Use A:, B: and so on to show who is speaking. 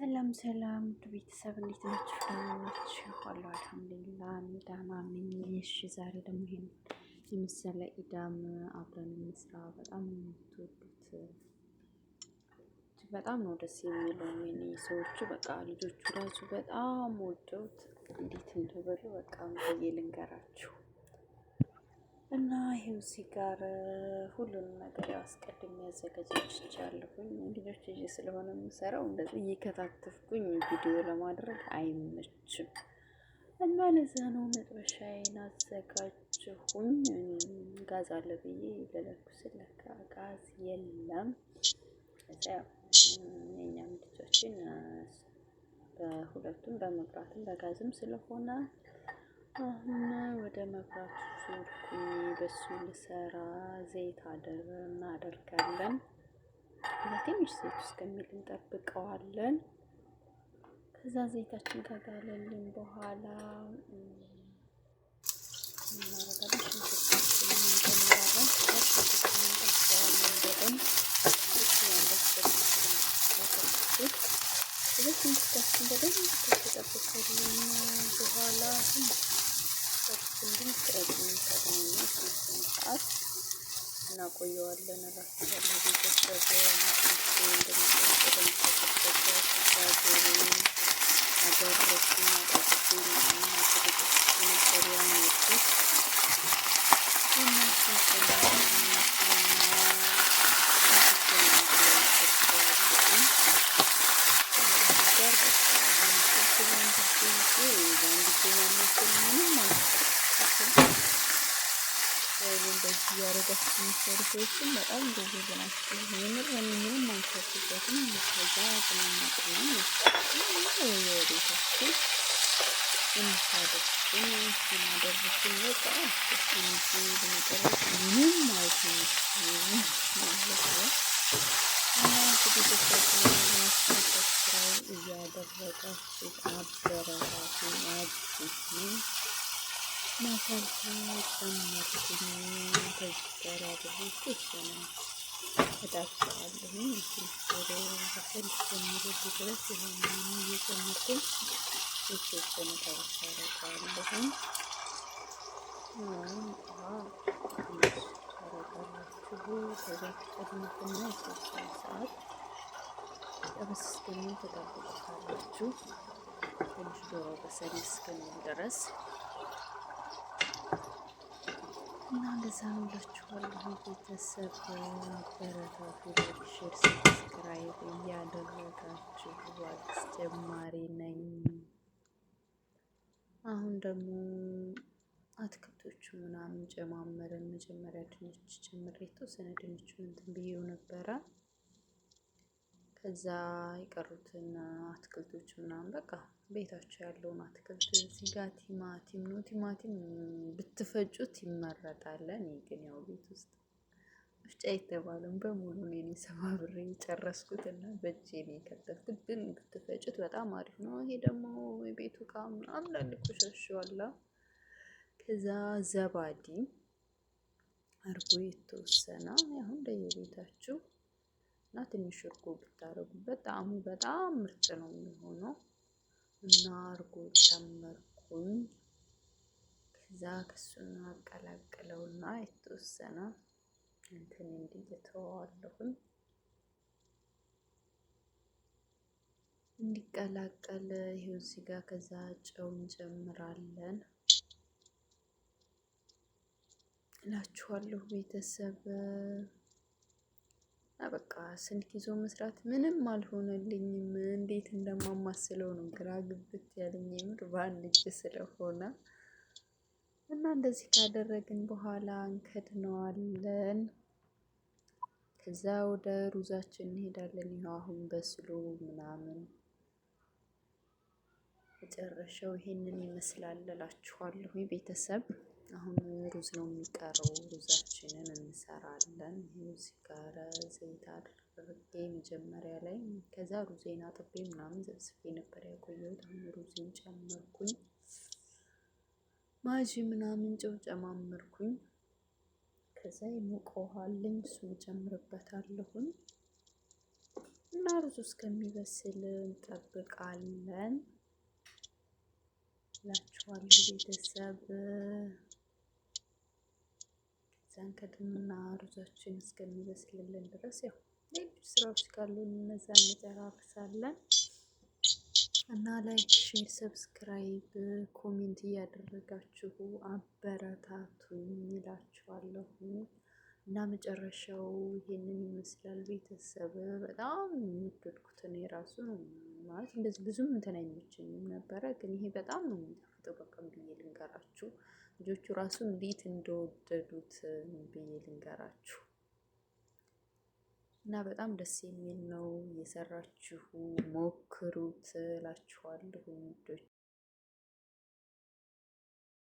A: ሰላም ሰላም ቤተሰብ እንዴት ናችሁ? ደህና ናችሁ? አለሁ አልሐምዱሊላህ እኔ ደህና ነኝ። እሺ ዛሬ ደግሞ ይሄን የመሰለ ኢዳም አብረን እንስራ። በጣም ነው የምትወዱት፣ በጣም ነው ደስ የሚለው። ወይኔ ሰዎቹ በቃ ልጆቹ ራሱ በጣም ወደውት እንዴት እንደበሉ በቃ ብዬ ልንገራችሁ። እና ይሄው እዚህ ጋር ሁሉንም ነገር ያው አስቀድሜ አዘጋጅቻለሁኝ። ልጆች ይዤ ስለሆነ የምሰራው እንደዚህ እየከታተፍኩኝ ቪዲዮ ለማድረግ አይመችም እና ለዛ ነው መጥበሻዬን አዘጋጅሁኝ። ጋዝ አለ ብዬ ለለኩስ ለካ ጋዝ የለም። ከዛ ያው የእኛም ልጆችን በሁለቱም በመብራትም በጋዝም ስለሆነ አሁን ወደ መብራቱ ዞርኩኝ። በሱ ልሰራ ዘይት እናደርጋለን። ትንሽ ዘይት እስከሚል እንጠብቀዋለን። ከዛ ዘይታችን ከጋለልን በኋላ እናደርጋለን። ሽንኩርታችንን እንጨምራለን። ከዛ ሽንኩርቱን እንጠብሰዋለን በደንብ ከዛ ሽንኩርታችን በደንብ ከተጠበሰልን በኋላ ትንሽ ረጅም ከሆነ የተወሰነ ሰዓት እናቆየዋለን። እላችኋለሁ ቤተሰብ እንደሚታወቅ በደንብ ተጠበሰ። ከዛ ዶሮዬን አደረኩኝ አጣጥቤ ምናምን አዘገጃጅቼ ነበር ያመጡት እና እሱን ጋር በቃ በአንድ እጄ ማማሰል ምንም አልተጠቀምኩም። እንደዚህ እያደረጋችሁ የሚሰሩ ሰዎችም በጣም ጎበዝ ናቸው። የምር እኔ ምንም አልሰርኩበትም። ከዛ ቅመማ ቅመም የቤታችሁ የምታደርጉትን እሱን አደረኩኝ። በቃ እሱን ይዤ ለመጨረስ ምንም አልተመቸኝም ማለት ነው። እና እንግዲህ subscribe እያደረጋችሁ አበረታቱኝ፣ አግዙኝ። ማሳልሳ ጨመርኩኝ። ከዚህ ጋር አብሬ የተወሰነ እጠብሰዋለሁኝ። ዶሮ በሰል እስከሚል ድረስ ውሃ ምናምን እየጨመርኩኝ የተወሰነ ጠበስ አደርገዋለሁኝ። አሁን ውሃ ትንሽ ታደርጋላችሁ። ከዛ ትጨምሩና የተወሰነ ሰዓት ጠበስ እስከሚል ትጠብቁታላችሁ። ትንሽ ዶሮ በሰል እስከሚል ድረስ እና እንደዛ ነው እላችኋለሁ። ቤተሰብ አበረታቱ፣ like፣ share፣ subscribe እያደረጋችሁ አዲስ ጀማሪ ነኝ። አሁን ደግሞ አትክልቶቹ ምናምን ጨማመረን። መጀመሪያ ድንች ጨምሬ የተወሰነ ድንቹን እንትን ብዬው ነበረ። ከዛ የቀሩትን አትክልቶች ምናምን በቃ ቤታቸው ያለውን አትክልት እዚህ ጋር ቲማቲም ነው። ቲማቲም ብትፈጩት ይመረጣል። እኔ ግን ያው ቤት ውስጥ መፍጫ የተባለውን በሙሉ እኔ ሰባብሬ የጨረስኩት እና በእጄ ነው የከተፍኩት። ግን ብትፈጩት በጣም አሪፍ ነው። ይሄ ደግሞ የቤቱ እቃ ምናምን ቆሻሻዋላ። ከዛ ዘባዲ አርጎ የተወሰነ አሁን እንደየቤታችሁ እና ትንሽ እርጎ ብታደርጉበት ጣዕሙ በጣም ምርጥ ነው የሚሆነው። እና እርጎ ጨመርኩኝ። ከዛ ከሱን አቀላቅለውና የተወሰነ እንትን እንዲል እተወዋለሁኝ እንዲቀላቀል። ይሄው እዚህ ጋር ከዛ ጨው እንጨምራለን እላችኋለሁ ቤተሰብ። በቃ ስልክ ይዞ መስራት ምንም አልሆነልኝም። እንዴት እንደማማስለው ነው ግራ ግብት ያለኝ የምር በአንድ እጅ ስለሆነ እና እንደዚህ ካደረግን በኋላ እንከድነዋለን። ከዛ ወደ ሩዛችን እንሄዳለን። ይኸው አሁን በስሎ ምናምን መጨረሻው ይሄንን ይመስላል እላችኋለሁ ቤተሰብ። አሁን ሩዝ ነው የሚቀረው። ሩዛችንን እንሰራለን። ይሄው እዚህ ጋር ዘይት አድርጌ መጀመሪያ ላይ ከዛ ሩዜን አጥቤ ምናምን ዘብስፌ ነበር ያቆየሁት። አሁን ሩዜን ጨመርኩኝ፣ ማጂ ምናምን ጨው ጨማመርኩኝ። ከዛ የሞቀ ውሃ አለኝ እሱን ጨምርበታለሁኝ። እና ሩዙ እስከሚበስል እንጠብቃለን እላችኋለሁ ቤተሰብ። ከዛን ከድንና ሩዛችን እስከሚበስልልን ድረስ ያው ሌሎች ስራዎች ካሉ እነዛን እንጨራርሳለን። እና like፣ share፣ subscribe፣ comment እያደረጋችሁ አበረታቱኝ እላችኋለሁ። እና መጨረሻው ይሄንን ይመስላል ቤተሰብ። በጣም የሚወደድኩት እኔ ራሱ ማለት እንደዚህ ብዙም እንትን አይመቸኝም ነበረ፣ ግን ይሄ በጣም ነው የሚጣፍጠው። በቃ ብዬ ልንገራችሁ፣ ልጆቹ ራሱ እንዴት እንደወደዱት ብዬ ልንገራችሁ። እና በጣም ደስ የሚል ነው። እየሰራችሁ ሞክሩት እላችኋለሁ ውዶች።